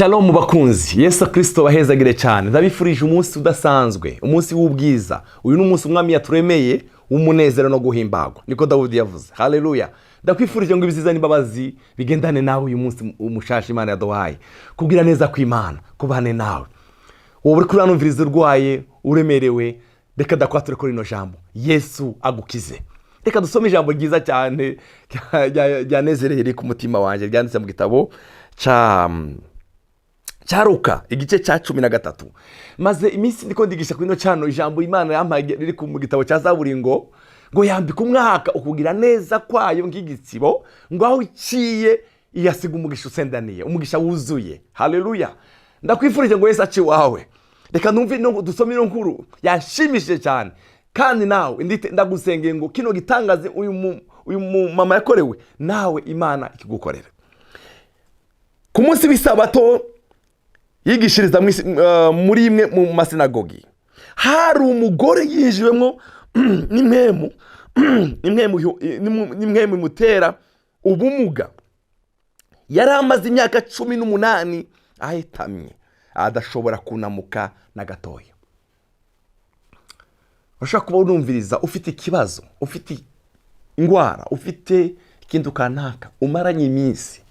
Shalom bakunzi, Yesu Kirisito bahezagire cyane. Ndabifurije umunsi udasanzwe, umunsi w'ubwiza. Uyu ni umunsi Umwami yaturemeye w'umunezero no guhimbagwa, niko Dawudi yavuze. Haleluya! Ndakwifurije ngo ibyiza n'imbabazi bigendane nawe uyu munsi umushasha Imana yaduhaye. Kugira neza kw'Imana kubane nawe. Wowe uri kuranumviriza, urwaye, uremerewe, reka ndakwature kuri rino jambo: Yesu agukize. Reka dusome ijambo ryiza cyane ryanezereye, riri ku mutima wanjye, ryanditse mu gitabo cya Luka, igice cya 13. Maze iminsi ndiko ndigisha kuri ino cano ijambo Imana yampaye riri mu gitabo cya Zaburi, ngo yambika umwaka ukugira neza kwayo nk'igitsibo, ngo aho iciye iyasiga umugisha usendaniye, umugisha wuzuye. Haleluya! Ndakwifurije ngo Yesu ace iwawe. Reka numve dusome ino nkuru yashimishije cyane, kandi nawe ndagusengeye ngo kino gitangaze uyu mama yakorewe, nawe Imana ikigukorera. Ku munsi w'isabato yigishiriza muri imwe mu masinagogi. Hari umugore yinjiwemo n'impwemu imutera ubumuga. Yari amaze imyaka 18 ahetamye, adashobora kunamuka na gatoya. Urashobora kuba unumviriza ufite ikibazo, ufite indwara, ufite ikintu kanaka umaranye iminsi.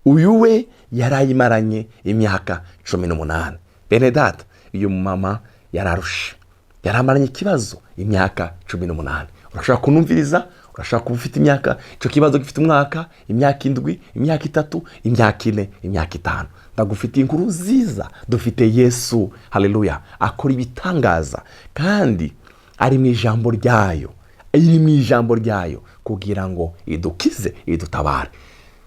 Uyu we yari ayimaranye imyaka 18. Bene data, uyu mama yararushe, yari amaranye ikibazo imyaka 18. Urashobora kunumviriza, urashobora kuba ufite imyaka, icyo kibazo gifite umwaka, imyaka 7, imyaka 3, imyaka 4, imyaka 5. Ndagufitiye inkuru nziza: dufite Yesu. Haleluya! Akora ibitangaza, kandi ari mu ijambo ryayo, iri mu ijambo ryayo kugira ngo idukize, idutabare.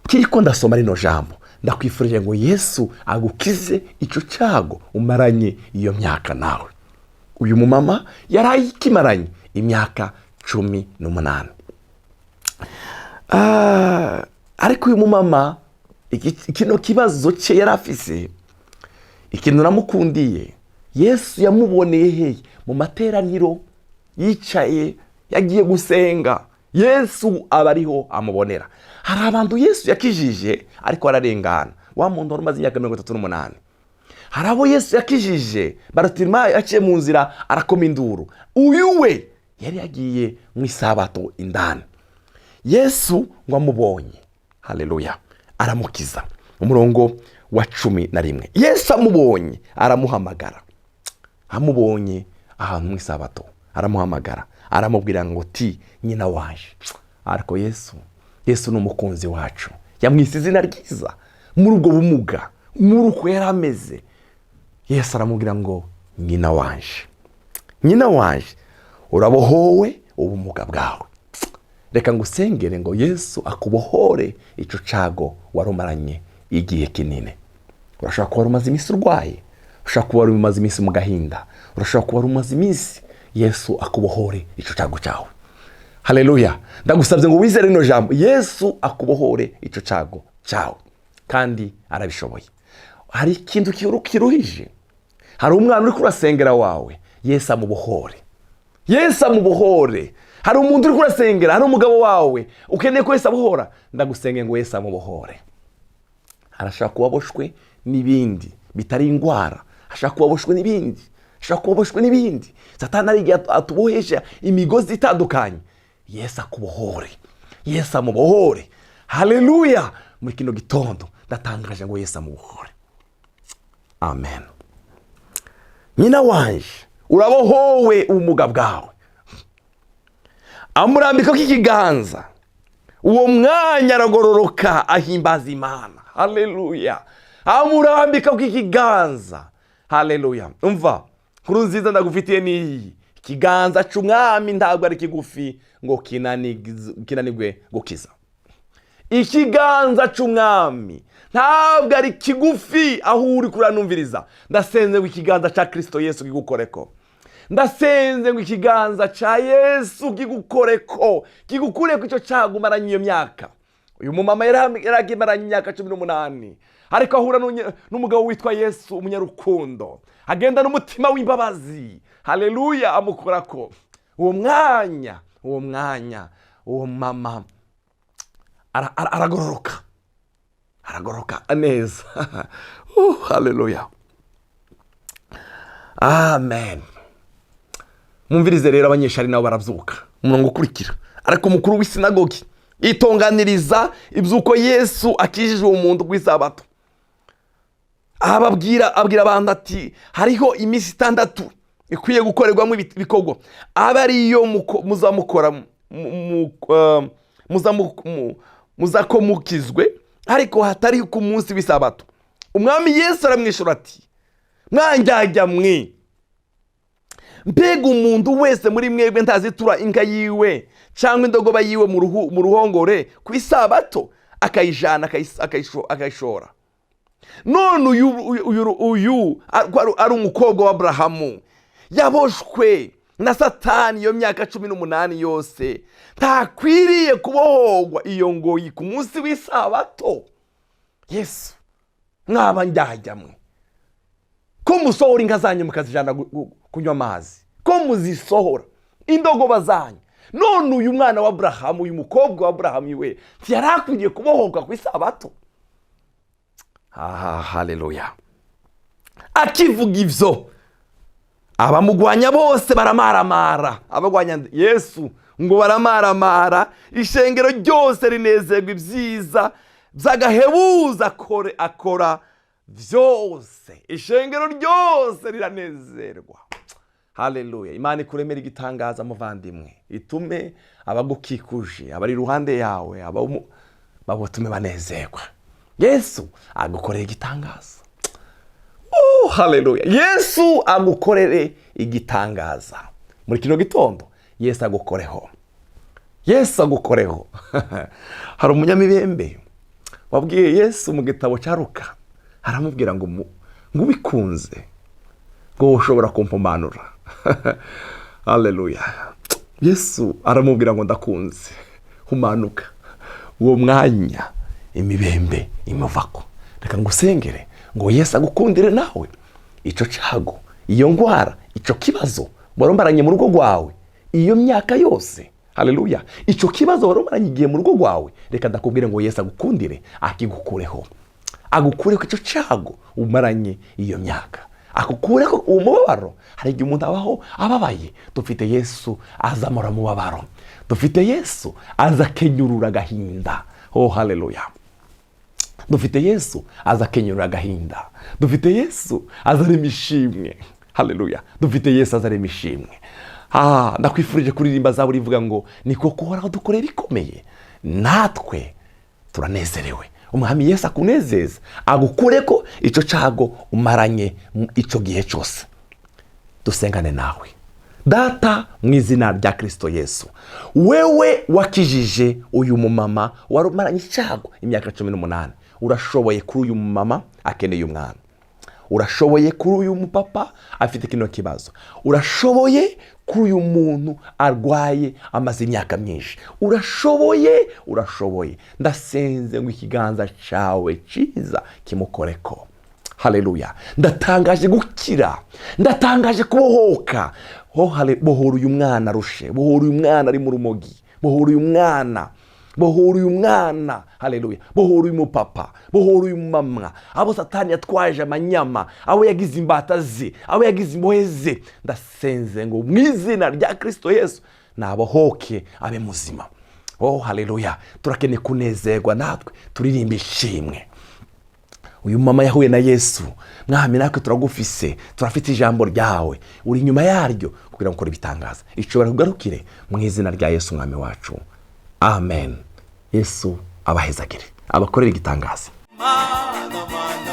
Kiriko ndasoma rino jambo, ndakwifurije ngo Yesu agukize icyo cyago umaranye iyo myaka nawe. Uyu mumama yari ayikimaranye imyaka 18. Ariko uyu mumama, kino kibazo cye yari afise, ikintu namukundiye, Yesu yamuboneye hehe? Mu materaniro, yicaye, yagiye gusenga, Yesu aba ariho amubonera. Hari abantu Yesu yakijije ariko ararengana, wa muntu wari umaze imyaka 38. Hari abo Yesu yakijije, Barutimayo yaciye mu nzira arakoma induru. Uyu we yari yagiye mu isabato indani. Yesu ngo amubonye, haleluya, aramukiza. Umurongo wa 11: Yesu amubonye aramuhamagara. Amubonye ahantu mu isabato aramuhamagara, aramubwira ngo ti: "Nyina waje." Ariko Yesu ni umukunzi wacu, yamwise izina ryiza muri ubwo bumuga, muri uko yari ameze. Yesu aramubwira ngo: "Nyina waje, nyina waje, urabohowe ubumuga bwawe." Reka ngusengere ngo Yesu akubohore icyo cago wari umaranye igihe kinini. Urashobora kuba wari umaze iminsi urwaye, ushobora kuba wari umaze iminsi mu gahinda, urashobora kuba wari umaze iminsi. Yesu akubohore icyo cyago cyawe. Haleluya! Ndagusabye ngo wizere rino jambo: Yesu akubohore icyo cyago cyawe, kandi arabishoboye. Hari ikintu kiruhije, hari umwana uri kurasengera wawe, Yesu amubohore, Yesu amubohore. Hari umuntu uri kurasengera, hari umugabo wawe ukeneye ko Yesu abohora, ndagusengera ngo Yesu amubohore. Arashaka kuba aboshwe n'ibindi bitari indwara, ashaka kuba aboshwe n'ibindi, ashaka kuba aboshwe n'ibindi. Satani ari igihe atubohesha imigozi itandukanye. Yesu akubohore, Yesu amubohore. Haleluya! Muri kino gitondo ndatangaje ngo Yesu amubohore. Amen. "Nyina wanje, urabohowe ubumuga bwawe." Amurambikaho ikiganza, uwo mwanya aragororoka, ahimbaza Imana. Haleluya! Amurambikaho ikiganza. Haleluya! Umva, nkuru nziza ndagufitiye n'iyi: ikiganza cy'Umwami ntabwo ari kigufi ngo kinanigwe gukiza. Ikiganza cy'Umwami ntabwo ari kigufi. Aho uri kuranumviriza, ndasenze ngo ikiganza cya Kirisito Yesu kigukoreko. Ndasenze ngo ikiganza cya Yesu kigukoreko, kigukureko icyo cyago umaranye iyo myaka. Uyu mumama yari agimaranye imyaka 18, ariko ahura n'umugabo witwa Yesu, umunyarukundo, agenda n'umutima w'imbabazi. Haleluya! Amukorako, uwo mwanya, uwo mwanya, uwo mama aragororoka. Aragoroka neza. Haleluya, amen. Mwumvirize rero, abanyeshuri nabo barabyuka. Umurongo ukurikira: ariko umukuru w'isinagogi yitonganiriza iby'uko Yesu akijije uwo muntu ku isabato, ababwira, abwira abantu ati: "Hariho iminsi 6 ikwiye gukorerwamo ibikorwa, abe ariyo muzamukora muzakomukizwe, ariko hatari ku munsi w'isabato." Umwami Yesu aramwishyura ati: "Mwanjyajya mwe, mbega umuntu wese muri mwebwe ntazitura inka yiwe cyangwa indogoba yiwe mu ruhongore ku isabato, akayijana akayishora? None uyu ari umukobwa wa Aburahamu, yaboshwe na Satani iyo myaka 18 yose, ntakwiriye kubohorwa iyo ngoyi ku munsi w'isabato?" Yesu: "Mwaba njyajya mwe, ko musohora inka zanyu mukazijyana kunywa amazi, ko muzisohora indogoba zanyu, none uyu mwana wa Aburahamu, uyu mukobwa wa Aburahamu we ntiyari akwiriye kubohorwa ku isabato?" Aha, haleluya. Akivuga ibyo, abamugwanya bose baramaramara. Abagwanya Yesu ngo baramaramara. Ishengero ryose rinezerwa ibyiza by'agahebuza akora byose. Ishengero ryose riranezerwa. Haleluya. Imana ikuremera igitangaza, muvandimwe, itume abagukikuje, abari iruhande yawe, babutume banezerwa. Yesu agukorera igitangaza. Oh, haleluya. Yesu agukorere igitangaza muri kino gitondo. Yesu agukoreho, Yesu agukoreho. Hari umunyamibembe wabwiye Yesu mu gitabo cya Ruka, aramubwira ngo ubikunze ngo ushobora kumpumanura. Haleluya. Yesu aramubwira ngo: "Ndakunze, humanuka." Uwo mwanya imibembe imuvako. Reka ngusengere ngo Yesu agukundire nawe. Icyo cyago, iyo ndwara, icyo kibazo warumbaranye mu rugo rwawe iyo myaka yose, haleluya, icyo kibazo warumbaranye igihe mu rugo rwawe, reka ndakubwire ngo Yesu agukundire, akigukureho, agukureho icyo cyago umaranye iyo myaka, akukureho uwo mubabaro. Hari igihe umuntu abaho ababaye. Dufite Yesu azamura mubabaro, dufite Yesu aza akenyurura agahinda. Oh, haleluya. Dufite Yesu aza akenyurura agahinda, dufite Yesu azarema ishimwe. Haleluya. Dufite Yesu azarema ishimwe. Ndakwifurije kuririmba zaburi ivuga ngo: "Ni koko Uhoraho dukorera ibikomeye, natwe turanezerewe." Umwami Yesu akunezeza, agukure ko icyo cyago umaranye icyo gihe cyose. Dusengane nawe. Data, mu izina rya Kirisito Yesu, wewe wakijije uyu mumama wari umaranye icyago imyaka 18, urashoboye kuri uyu mumama akeneye umwana, urashoboye kuri uyu mupapa afite kino kibazo, urashoboye kuri uyu muntu arwaye amaze imyaka myinshi. Urashoboye, urashoboye. Ndasenze ngo ikiganza cyawe cyiza kimukoreko. Haleluya. Ndatangaje gukira, ndatangaje kubohoka. Bohora uyu mwana arushe, bohora uyu mwana ari mu rumogi, bohora uyu mwana, bohora uyu mwana. Haleluya. Bohora uyu mupapa, bohora uyu mama, abo Satani yatwaje amanyama, abo yagize imbata ze, abo yagize imbohe ze. Ndasenze ngo mu izina rya Kirisito Yesu nabohoke, abe muzima. Oh, haleluya. Turakeneye kunezerwa natwe, turirimba ishimwe. Uyu mama yahuye na Yesu. Mwami, natwe turagufise, turafite ijambo ryawe, uri inyuma yaryo kugira ngo ukore ibitangaza. Ishobora kugarukire mu izina rya Yesu Mwami wacu, amen. Yesu abahezagire, abakorere igitangaza. Mana, mana.